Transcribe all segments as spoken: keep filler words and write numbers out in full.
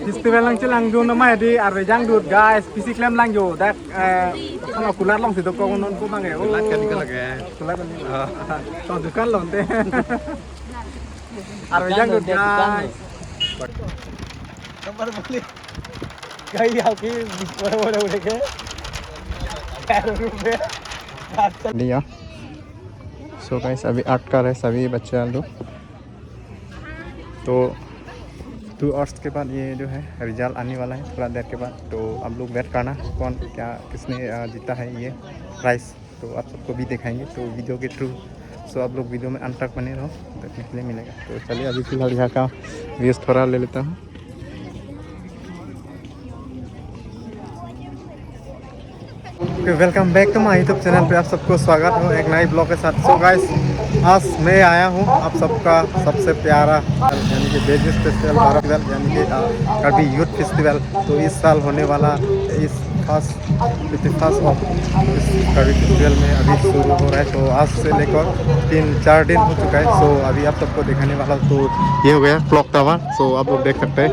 Festival lang chelang dun nama di arve jang dut guys, pisi klem lang jo dak eh ano kulat long si dokok non ko bang eh. Kulat kan ko lagi. Kulat kan. Ah. To dukan lonte. Arve jang dut guys. Nomor beli. Gari aapki bada bada udah ke. Karo rupiah. नहीं यार। So guys, अभी आठ का है, सभी बच्चे आलू। तो टू आवर्स के बाद ये जो है रिजल्ट आने वाला है, थोड़ा देर के बाद। तो आप लोग वेट करना, कौन क्या, किसने अ, जीता है ये प्राइस, तो आप सबको भी दिखाएंगे। तो वीडियो के थ्रू, सो आप लोग वीडियो में अंत तक बने रहो, देखने के लिए मिलेगा। तो चलिए, अभी फिलहाल यहाँ का व्यूज थोड़ा ले लेता हूँ। Welcome back to my YouTube channel पे आप सबको स्वागत हो एक नए ब्लॉग के साथ। सो गाइस, आज मैं आया हूँ आप सबका सबसे प्यारा, यानी कि बेजिस फेस्टिवल बारह, यानी कि अ, करबी यूथ फेस्टिवल। तो इस साल होने वाला, इस फर्स्ट फिफ्टी फर्स्ट ऑफ इस करबी फेस्टिवल में अभी शुरू हो रहा है। तो आज से लेकर तीन चार दिन हो चुका है। सो अभी आप सबको दिखाने वाला हूँ। तो ये हो गया क्लॉक टावर, सो आप लोग देख सकते हैं।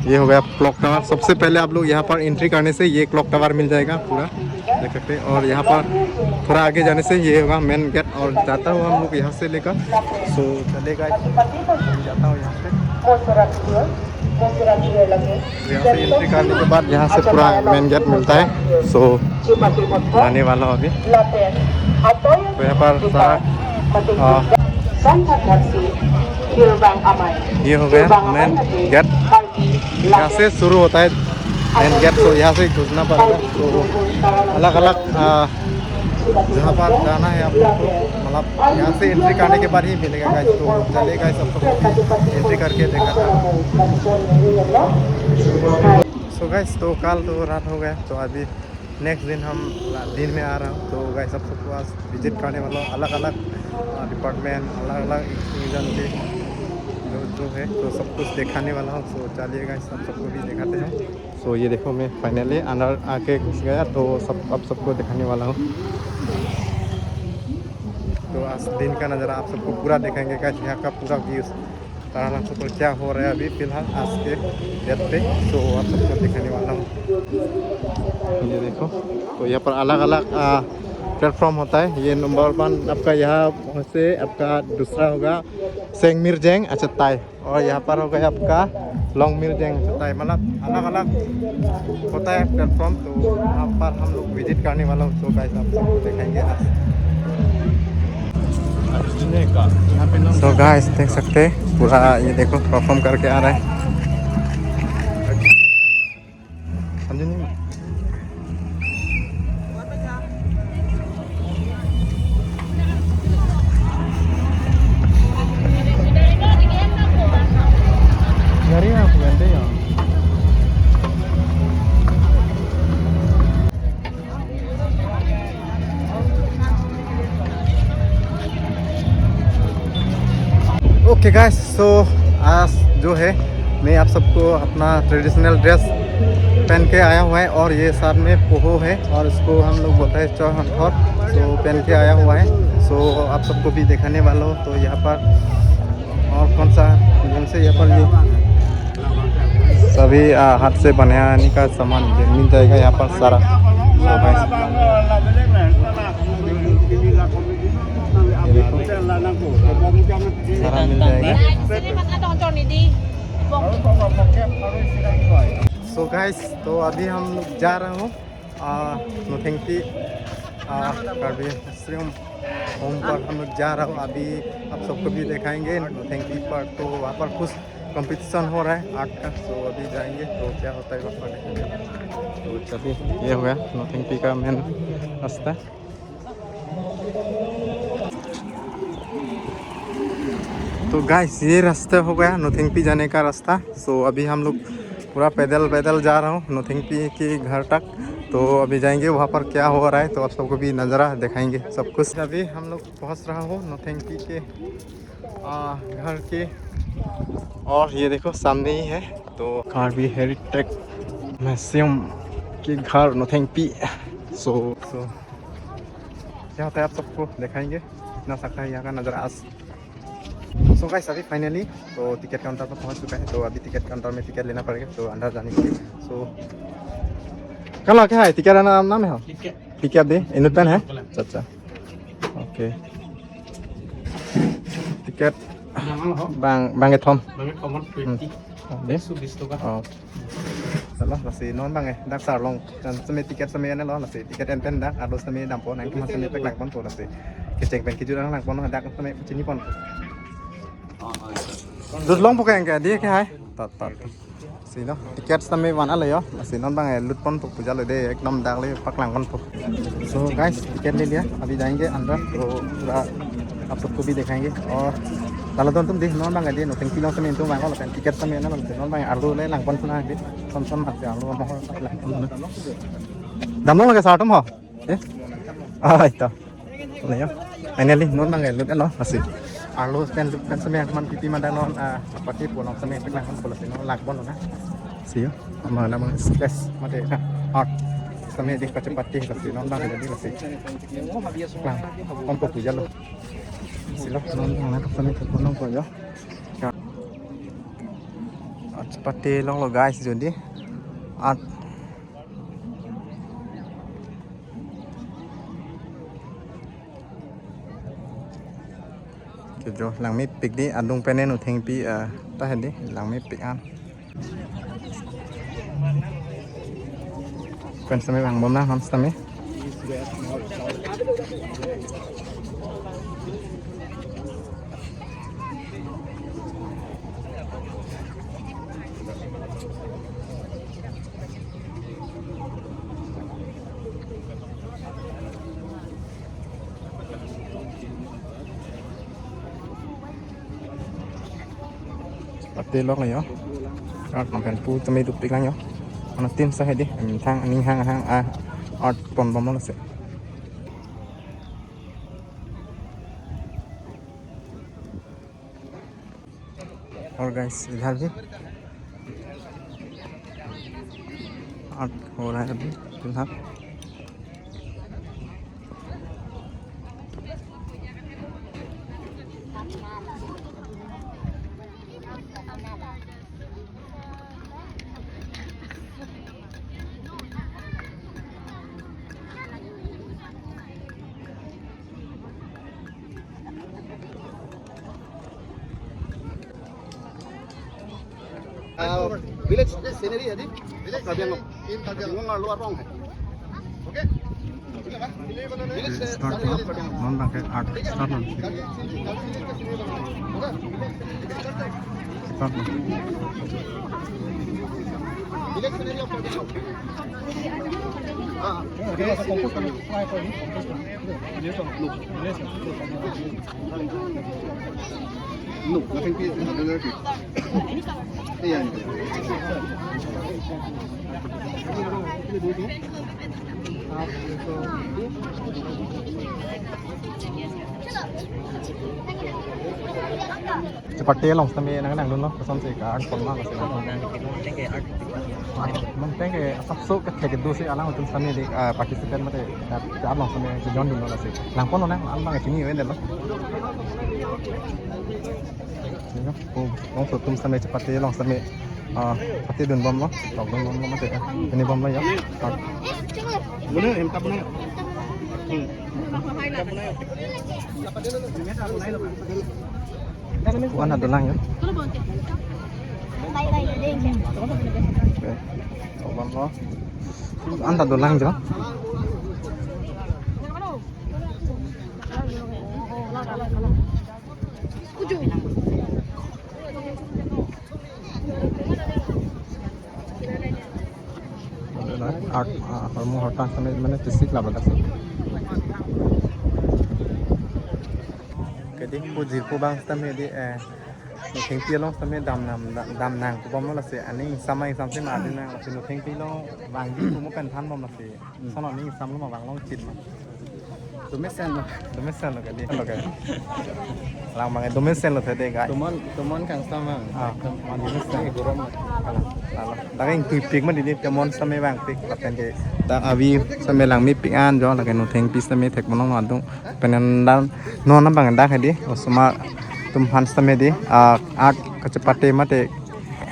ये हो गया क्लॉक टावर। सबसे पहले आप लोग यहाँ पर एंट्री करने से ये क्लॉक टावर मिल जाएगा पूरा, देख सकते हैं। और यहाँ पर थोड़ा आगे जाने से ये होगा मेन गेट, और जाता हुआ हम लोग यहाँ से लेकर, सो चलेगा, जाता हूँ यहाँ से। यहाँ से एंट्री करने के बाद यहाँ से पूरा मेन गेट मिलता है। सो जाने वाला हूँ अभी। तो यहाँ पर सारा, आ, ये हो गया मेन गेट। यहाँ से शुरू होता है मेन गेट, तो यहाँ से घुसना पड़ेगा। तो अलग अलग, आ, जहाँ पर जाना है आप लोग को, मतलब यहाँ से एंट्री करने के बाद ही मिलेगा गाइस। तो चलिए गाइस, आप सबको एंट्री करके दिखाता हूँ। सो गाइस, तो कल तो रात हो गया, तो अभी नेक्स्ट दिन हम दिन में आ रहा हूँ। तो गाइस, आप सबको आज विजिट करने वाला हूँ, अलग अलग डिपार्टमेंट, अलग अलग इंस्टीट्यूशन के जो जो है, तो सब कुछ दिखाने वाला हूँ। सो चलिए गाइस, आप सबको भी दिखाते हैं। सो ये देखो, मैं फाइनली अंदर आके घुस गया, तो सब आप सबको दिखाने वाला हूँ। तो आज दिन का नज़ारा आप सबको पूरा दिखाएंगे गाइस, यहाँ का पूरा व्यूज, तारा नाम पर क्या हो रहा है अभी फिलहाल आज के डेट पे, तो आप सबको दिखाने वाला हूँ। ये देखो, तो यहाँ पर अलग अलग प्लेटफॉर्म होता है। ये नंबर वन आपका यहाँ से, आपका दूसरा होगा सेंगमिरजेंग, अच्छा, ताई। और यहाँ पर हो गया आपका लोंगमिरजेंग, ताई, मतलब अलग अलग होता है प्लेटफॉर्म। तो वहाँ पर हम लोग विजिट करने वाला हूँ। तो गाइस, आप सबको दिखाएंगे आज। सो गाइस, देख सकते हैं पूरा, ये देखो, परफॉर्म करके आ रहा है। ओके गाइस, सो आज जो है, मैं आप सबको अपना ट्रेडिशनल ड्रेस पहन के आया हुआ है, और ये साथ में पोहो है और इसको हम लोग बोलते हैं चौहंथौर। सो पहन के आया हुआ है, सो आप सबको भी दिखाने वाला हूँ। तो यहाँ पर और कौन सा, जैसे यहाँ पर ये सभी आ, हाथ से बनाने का सामान ये मिल जाएगा यहाँ पर सारा। सो गाइस, ये देखो, सारा मिल जाएगा। सो गाइस, तो अभी हम लोग जा रहे हो आ, नोथेंगपी, आ, कार्बी आश्रम होम पर हम लोग जा रहा हूँ। अभी आप सबको भी दिखाएंगे नोथेंगपी पर। तो वहाँ पर कुछ कंपटीशन हो रहा है आर्ट का, तो अभी जाएंगे, तो क्या होता है वहाँ पर देखेंगे। तो चलिए, ये हो गया नोथेंगपी का मेन रास्ता। तो गाइस, ये रास्ता हो गया नोथेंगपी जाने का रास्ता। सो अभी हम लोग पूरा पैदल पैदल जा रहा हूँ नोथेंगपी के घर तक। तो अभी जाएंगे वहाँ पर क्या हो रहा है, तो आप सबको भी नज़ारा दिखाएंगे सब कुछ। अभी हम लोग पहुँच रहा हो नोथेंगपी के आ, घर के, और ये देखो सामने ही है। तो कार्बी हेरिटेज म्यूजियम के घर नोथेंगपी। सो सो क्या होता है, आप सबको दिखाएंगे। इतना सकता है यहाँ का नज़ारा आज। तो गाइस, अभी फाइनली तो टिकट काउंटर पर पहुंच चुका है। तो अभी टिकट काउंटर में टिकट लेना पड़ेगा, तो अंदर जाने के लिए। सो, कहाँ लगे है टिकट? आना नाम है? टिकट। टिकट दे, इनोट पेन है? अच्छा, अच्छा। Okay. Ticket. Bang, bang kethom. Bang kethom, hmm, twenty. Deh. Ekso bis toka. Oh. Salah, lasi non bang eh, dak sarlong. Dan semi tiket semi ane lo, lasi tiket en pen dak, arlo semi dampo, nang kema semi pek langponpo lasi. Kecheng pen kejut lang langpon, dak semi chiniponpo. Lut longpo ke, ke, dei ke hai. Tot, tot. Si lo, tiket semi van alo yo, lasi non bang eh, lutponpo puja lo dei, ekdom dak le pak langponpo. So guys, ticket ले लिया, अभी जाएंगे अंदर, तो पूरा आप सबको भी दिखाएंगे। और चलो तो तुम देख, non bang eh, dei, Nothengpi along semi tum bang, kalau kan tiket semi na, non bang eh, arlo le langponpo na, dei, son son mat arlo mo langponpo na. Damlong lagi sa atum ho? Eh? Ah, ito. Ano yun? Finally, non bang eh, lut alo, lasi. Arlo pen lut pen semi man pipi manda non, ah, pati pulang semi pek langponpo lasi, non langponpo na. Si yo, ama na mang stress, mate na. Art. Semi dei kachepate lasi, non bang eh, dei lasi. Langponpo puja lo. Si lo, non bang na semi pek langponpo yo. Art chepate longlo guys, jodi. Art. Kejo langmepik dei, adung pen Nothengpi, eh, ta hai dei, langmepik an. Pen semi vangbom na, non semi. Pate lok yo. Art makan pu tame dupik lang yo. Ano team sa hai dei, em, thang aning hang hang, ah, art ponbom lo se. और गाइस, इधर भी आर्ट हो रहा है अभी फिलहाल। Uh, village scenery है जी। Karbi Anglong। Karbi Anglong arlo arong है। Okay? Village start scenery of Karbi Anglong। Non bang ke art start non। Start non। Village scenery of Karbi Anglong। हाँ, हाँ। No, nothing to eat. I don't know if you. Yeah, yeah. Chepate along sitame nang nangdunlo, kosonsi ka-art pon ma, lasi nang. Mungkin ke asapso kethek kedo si alanglitum sitame dei, ah, participate mate, ah, along sitame chejoin dunlo lasi. Langponlo nang, an bang chini ave detlo. Alongso atum sitame chepate along sitame, ah, pate dunbomlo, tok dunbomlo mate, ah, ini bomlo ya. Ah. Bune, hem ta bune. Hmm. Ko-an ta dolang ya. Oke. Oban lo. Ko-an ta dolang ya. Art, ah, hormu hortang sitame mane tisik labat ase. Kedi pu jirpo bang sitame dei, eh, Nothengpi along sitame dam nam, dam, dam nang pu bomlo lasi, aning ingsam ingsam si ma dei nang, lasi Nothengpi along vangji pu mo pen thanbom lasi. Sono aning ingsam lo ma vanglong chit ma. Domesen lo. Domesen lo kali. Lo kali. Lang bang domesen lo tadi, guys. Tomon, tomon kangsam bang. Ah, tomon domesen. Gorom. Lalo. Dak ingtuipik ma dei, tomon sitame vangpik lapen ke dak avi sitame langmepik an jo, lake Nothengpi sitame thek monong adung. Pen an dan non bang dak hadi. Osomar Atum aphan sitame dei, ah, art kachepate mate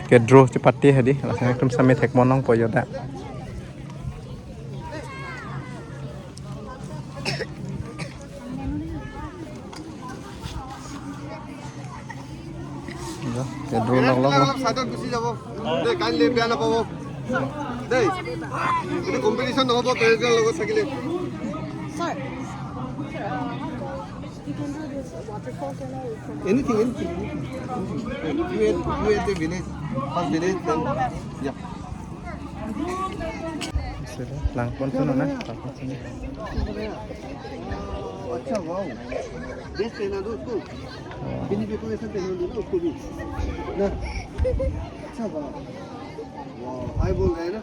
ke-draw chepate hedi. Lason atum sitame thekponlongpo yo da. Yo, ke-draw lok lok lo. Side-ot Gucci যাব। দেই, kindly বেয়া নাপাব। দেই, এইটো কম্পিটিশ্যন নহ'ব পেৰেণ্টছৰ লগত থাকিলে। Sir, you can do this waterfall, can I? Anything, anything, anything. You at, you at the village, first village, then, yeah. Sila, langpon suno na, langpon suno. अच्छा, वाओ। ड्रेस पहना दो उसको। हाँ। बिनी देखो, ऐसा पहना दो ना उसको भी। ना। अच्छा, वाओ। वाओ, हाय बोल रहे हैं ना?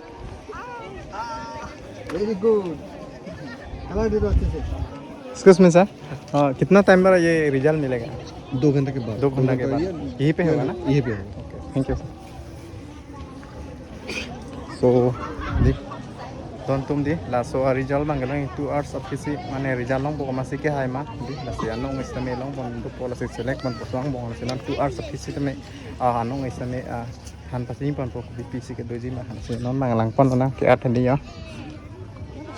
Very good. कलर दे दो अच्छे से। Excuse me, sir. अ, कितना टाइम बाद ये रिजल्ट मिलेगा? दो घंटे के बाद। दो घंटा के बाद। ये यहीं पे होगा ना? यहीं पे होगा। Okay, thank you, sir. So, dei, don atum dei, laso a-result abang kelang two hours aphi si, mane result longpo komatsi kehai ma, dei, lasi anong sitame longpon dopo, lasi select ponpo, suang bong, lasi non two hours aphi sitame, ah, anong sitame, ah, than pachiniponpo kopisi kedoji ma, lasi non abang langponlonang ke-art hedi yo.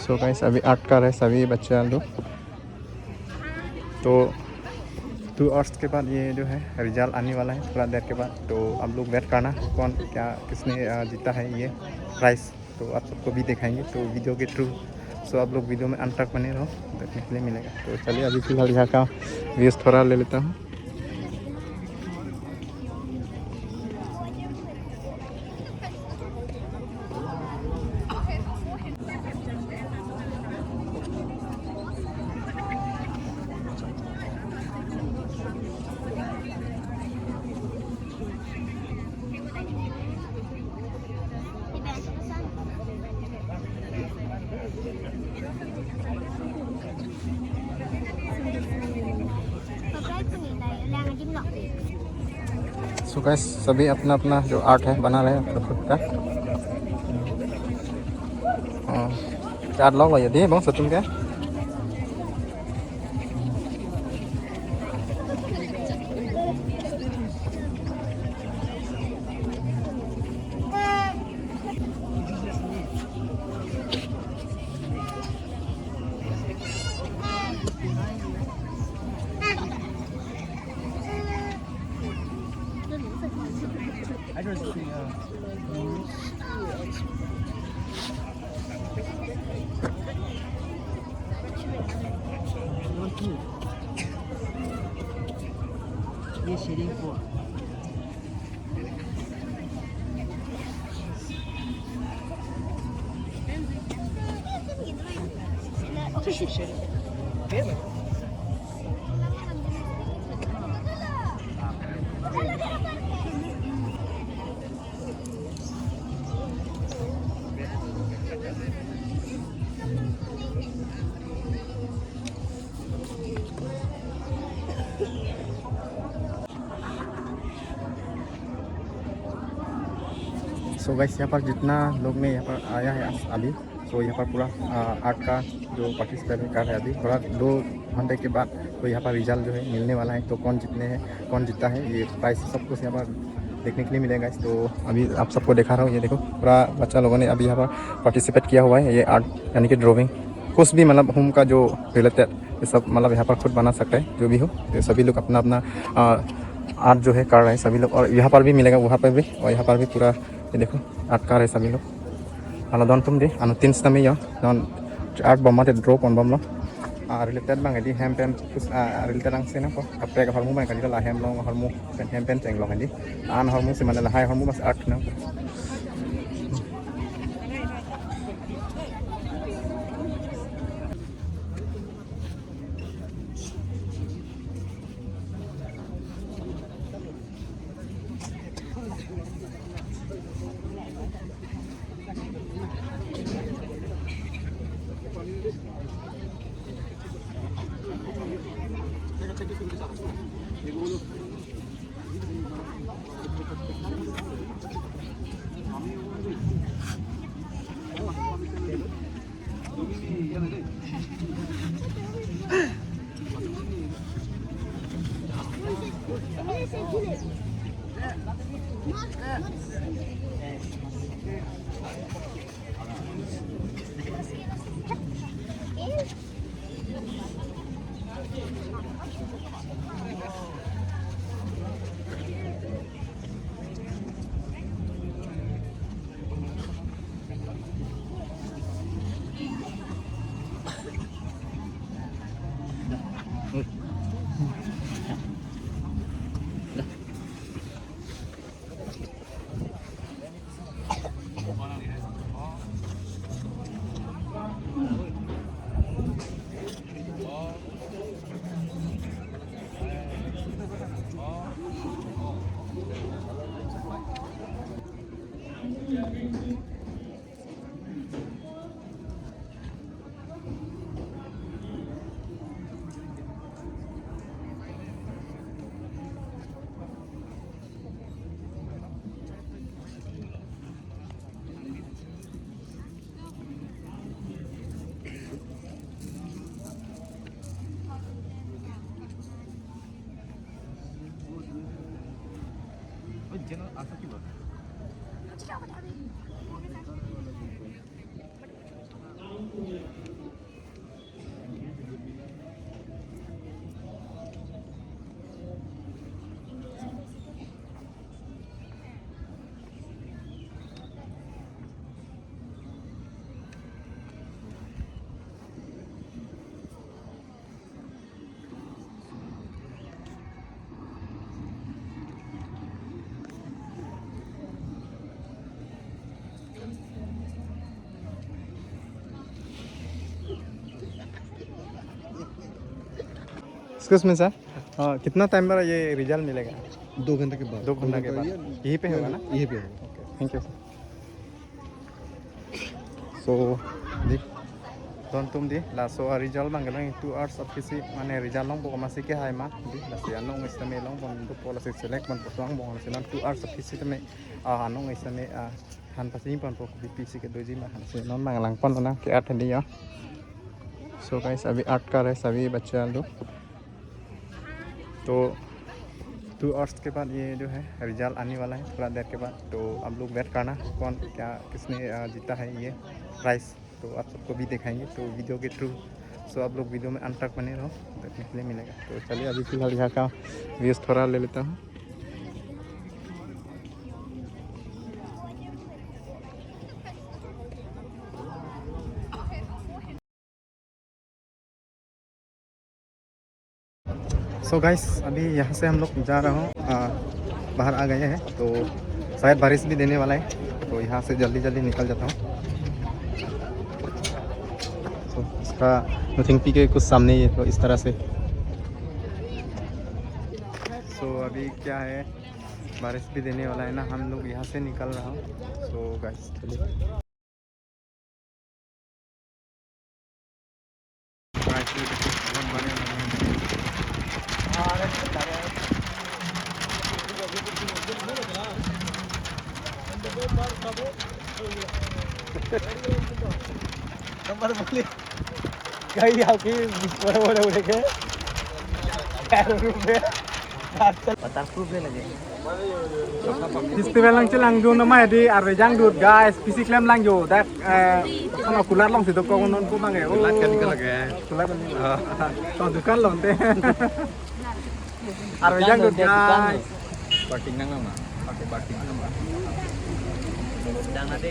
So guys, अभी आर्ट कर रहे सभी बच्चे लोग। तो two hours के बाद ये जो है रिजल्ट आने वाला है, थोड़ा देर के बाद। तो आप लोग वेट करना, कौन क्या, किसने, अ, जीता है ये प्राइस, तो आप सबको भी दिखाएंगे। तो वीडियो के थ्रू, सो आप लोग वीडियो में अंत तक बने रहो, देखने के लिए मिलेगा। तो चलिए, अभी फिलहाल यहाँ का व्यूज थोड़ा ले लेता हूँ। So guys, सभी अपना अपना जो आर्ट है बना रहे हैं खुद का। हाँ, आर्ट लोग ये दे बहुत सचिन का। ये शेडिंग फोर। सो गाइस, यहाँ पर जितना लोग ने यहाँ पर आया है आज, अभी, सो यहाँ पर पूरा, आ, आर्ट का जो पार्टिसिपेट कर रहा है अभी, थोड़ा दो घंटे के बाद तो यहाँ पर रिजल्ट जो है मिलने वाला है। तो कौन जीतने हैं, कौन जीता है, ये प्राइस सब कुछ यहाँ पर देखने के लिए मिलेगा गाइस। तो अभी आप सबको दिखा रहा हूँ, ये देखो, पूरा बच्चा लोगों ने अभी यहाँ पर पार्टिसिपेट किया हुआ है। ये आर्ट यानी कि ड्राइंग, कुछ भी, मतलब होम का जो रिलेटेड, ये सब, मतलब यहाँ पर खुद बना सकते हैं, जो भी हो। ये सभी लोग अपना अपना, आ, आर्ट जो है कर रहे हैं सभी लोग। और यहाँ पर भी मिलेगा, वहाँ पर भी, और यहाँ पर भी पूरा, ये देखो, आर्ट कर रहे हैं सभी लोग। Hala don atum dei, anuttin sitame yo, non art bomate draw ponbomlo. Ah, related abang dei, hem pen, kus-, ah, related abang si nangpo. Kaprek ahormu abang kali, la hem along ahormu pen, hem pen chenglong dei. An ahormu si mane lahai ahormu mas art nangpo. Excuse me sir, अ, कितना time बाद ये रिजल्ट मिलेगा? दो घंटे के बाद। दो घंटा के बाद। ये यहीं पे होगा ना? यहीं पे होगा। Okay, thank you sir. So, di, don atum di, laso a-result abang kelang two hours aphi si, mane result longpo komatsi kehai ma, di, lasi anong sitame longpon dopo, lasi select ponpo, lasi angbong, lasi non two hours aphi sitame, ah, anong sitame, ah, than pasi ponpo, kopisi kedoji ma, lasi non abang langpon nang ke-art hedi yo. So guys, अभी आर्ट कर रहे सभी बच्चे लोग। तो two hours के बाद ये जो है रिजल्ट आने वाला है, थोड़ा देर के बाद। तो आप लोग वेट करना, कौन क्या, किसने, अ, जीता है ये प्राइस, तो आप सबको भी दिखाएंगे। तो वीडियो के थ्रू, सो आप लोग वीडियो में अंत तक बने रहो, देखने के लिए मिलेगा। तो चलिए, अभी फिलहाल यहाँ का व्यूज थोड़ा ले लेता हूँ। सो गाइस, अभी यहाँ से हम लोग जा रहा हूँ, आ, बाहर आ गए हैं, तो शायद बारिश भी देने वाला है, तो यहाँ से जल्दी जल्दी निकल जाता हूँ। तो इसका नोथिंगपी के कुछ सामने ये तो इस तरह से। सो अभी क्या है, बारिश भी देने वाला है ना, हम लोग यहाँ से निकल रहा हूँ। सो गाइस, चलिए। नंबर बोले। कहीं आपकी बड़े बड़े उड़े के। पैरों में। Waterproof le lage. Festival nangchelangdun nama di arve jangdut guys, pisi klemlangjo. Dak, eh, kono kulat alongsi dokok non ko bang e. Kulat kan ke lage. Kulat kan. Oh. To dukan lonte. Arve jangdut guys. Parking nang nama. Pakai parking nama. Sedang ada.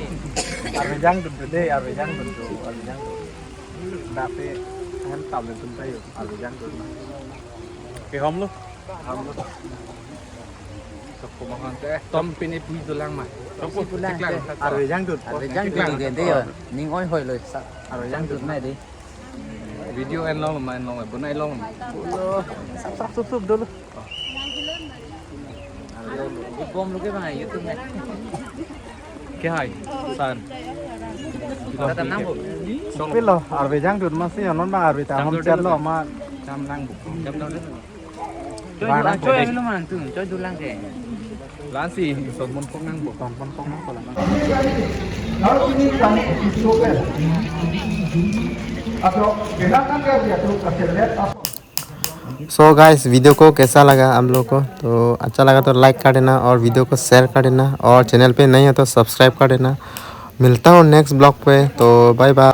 Arve jangdut de, arve jangdut, arve jangdut. Dapat hantam le tum tayo, arve jangdut. Ke hom lo. Hom lo. Sokko mahon te. Tom pini pui dolang ma. Tom pui dolang. Arve jangdut. Arve jangdut ke de yo. Ning oi hoi lo sa. Arve jangdut ma de. Video en long ma, en long ma, bonai long ma. Subscribe, subscribe dulu. Bom lo ke bang YouTube me. Ke hai? San. Tata nang bo. Sopilo, arve jangdut masi, anon bang arve ta hom chat lo ma. Jam nang bo. Jam nang bo. Choi dulang, choi lo man tu, choi dulang ke. Lansi, son mon pong nang bo. Son mon pong nang bo. Kalau ini kami itu kan. Atau kenakan dia dia tu kasih lihat apa. So guys, video को कैसा लगा आप लोग को? तो अच्छा लगा तो लाइक कर देना और वीडियो को शेयर कर देना और चैनल पे नए हो तो सब्सक्राइब कर देना। मिलता हूँ नेक्स्ट ब्लॉग पे, तो बाय बाय।